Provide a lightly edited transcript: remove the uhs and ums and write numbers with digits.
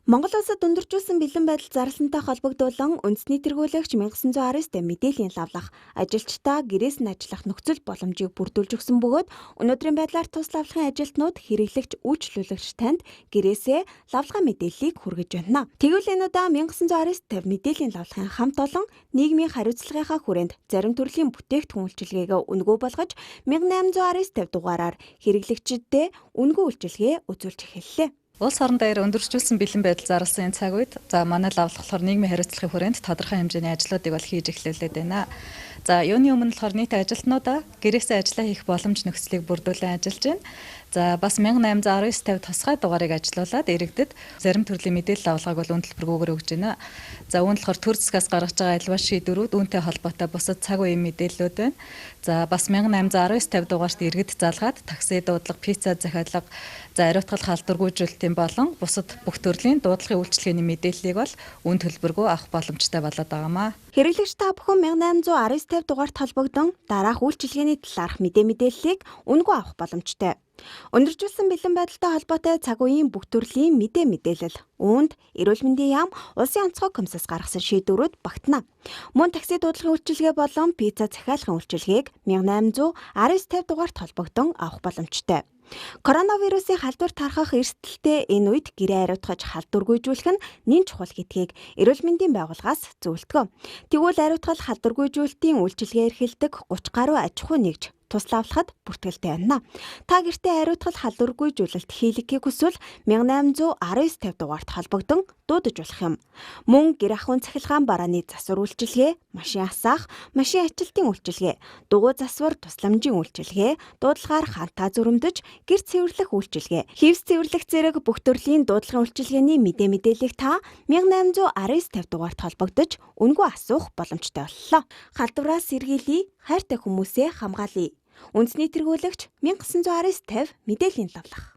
Монгол улсад өндөржүүлсэн бэлэн байдал зарласантай холбогдуулан үндэсний тэргүүлэгч 1919 мэдээллийн лавлах, ажилчдаа гэрээс нь ажиллах нөхцөл боломжийг бүрдүүлж өгсөн бөгөөд өнөөдрийн байдлаар тус лавлахын ажилтнууд хэрэглэгч, үйлчлүүлэгч танд гэрээсээ лавлага мэдээллийг хүргэж байна. Тэгвэл энэ удаа 1919 мэдээллийн лавлахын хамт олон нийгмийн хариуцлагынхаа хүрээнд зарим төрлийн бүтээгдэхүүн үйлчилгээг үнэгүй болгож 1819 дугаараар хэрэглэгчдэд үнэгүй үйлчилгээ үзүүлж эхэллээ. Улс орон дээр өндөржүүлсэн бэлэн байдал зарласан энэ цаг үед за манай лавлах болохоор нийгмийн хариуцлагын хүрээнд тодорхой хэмжээний ажлуудыг бол хийж эхлүүлээд байна. За юуны өмнө болохоор нийт ажилтнуудаа гэрээсээ ажиллаа хийх боломж нөхцөлийг бүрдүүлэн ажиллаж байна. За бас 1819 50 тусгай дугаарыг ажилуулад иргэдэд зарим төрлийн мэдээлэл авлагыг бол үн төлбөргүйгээр өгж байна. За үүн болохоор төр засгаас гаргаж байгаа альва шийдвэрүүд үүнтэй холбоотой бусад цаг үеийн мэдээллүүд байна. За бас 1819 50 дугаарт иргэд залгаад такси дуудлага, пицца захиалга, за ариутгал халдваргүйжүүлэлтийн болон бусад бүх төрлийн дуудлагын үйлчилгээний мэдээллийг бол үн төлбөргүй авах боломжтой болоод байгаамаа. Хэрэглэгч та бүхэн 1819 50 дугаарт холбогдсон дараах үйлчилгээний талаарх мэдээллийг үнэгүй авах боломжтой. Өндөржүүлсэн бэлэн байдалтай холбоотой цаг үеийн бүх төрлийн мэдээлэл. Үүнд эрүүл мэндийн яам, улсын онцгой комиссаас гаргасан шийдвэрүүд багтана. Мөн такси дуудлагын үйлчилгээ болон пицца захиалгын үйлчилгээг 1819 50 дугаарт холбогдсон авах боломжтой. Коронавирусын халдвар тархах эрсдэлтэй энэ үед гэрээ ариутгаж халдваргүйжүүлэх нь нэн чухал гэдгийг эрүүл мэндийн байгууллагаас зөвлөдгөө. Тэгвэл ариутгал халдваргүйжүүлэлтийн үйлчилгээ эрхэлдэг 30 гаруй аж ахуй нэгж тус лавлахад бүртгэлтэй байна. Та гэртээ ариутгал халдваргүйжүүлэлт хийлгэхийг хүсвэл 1819 50 дугаарт холбогдсон дуудаж болох юм. Мөн гэр ахуйн цахилгаан барааны засвар үйлчилгээ, машин асаах, машин ажилтны үйлчилгээ, дугуй засвар тусламжийн үйлчилгээ, дуудлагаар хантаа зүрмдэж гэр цэвэрлэх үйлчилгээ, хивс цэвэрлэх зэрэг бүх төрлийн дуудлагын үйлчилгээний мэдээллийг та 1819 50 дугаарт холбогдож үнэгүй асуух боломжтой боллоо. Халдвараас сэргийлье, хайртай хүмүүсээ хамгаалъя. Үндэсний тэргүүлэгч 1919 50 мэдээллийн лавлах.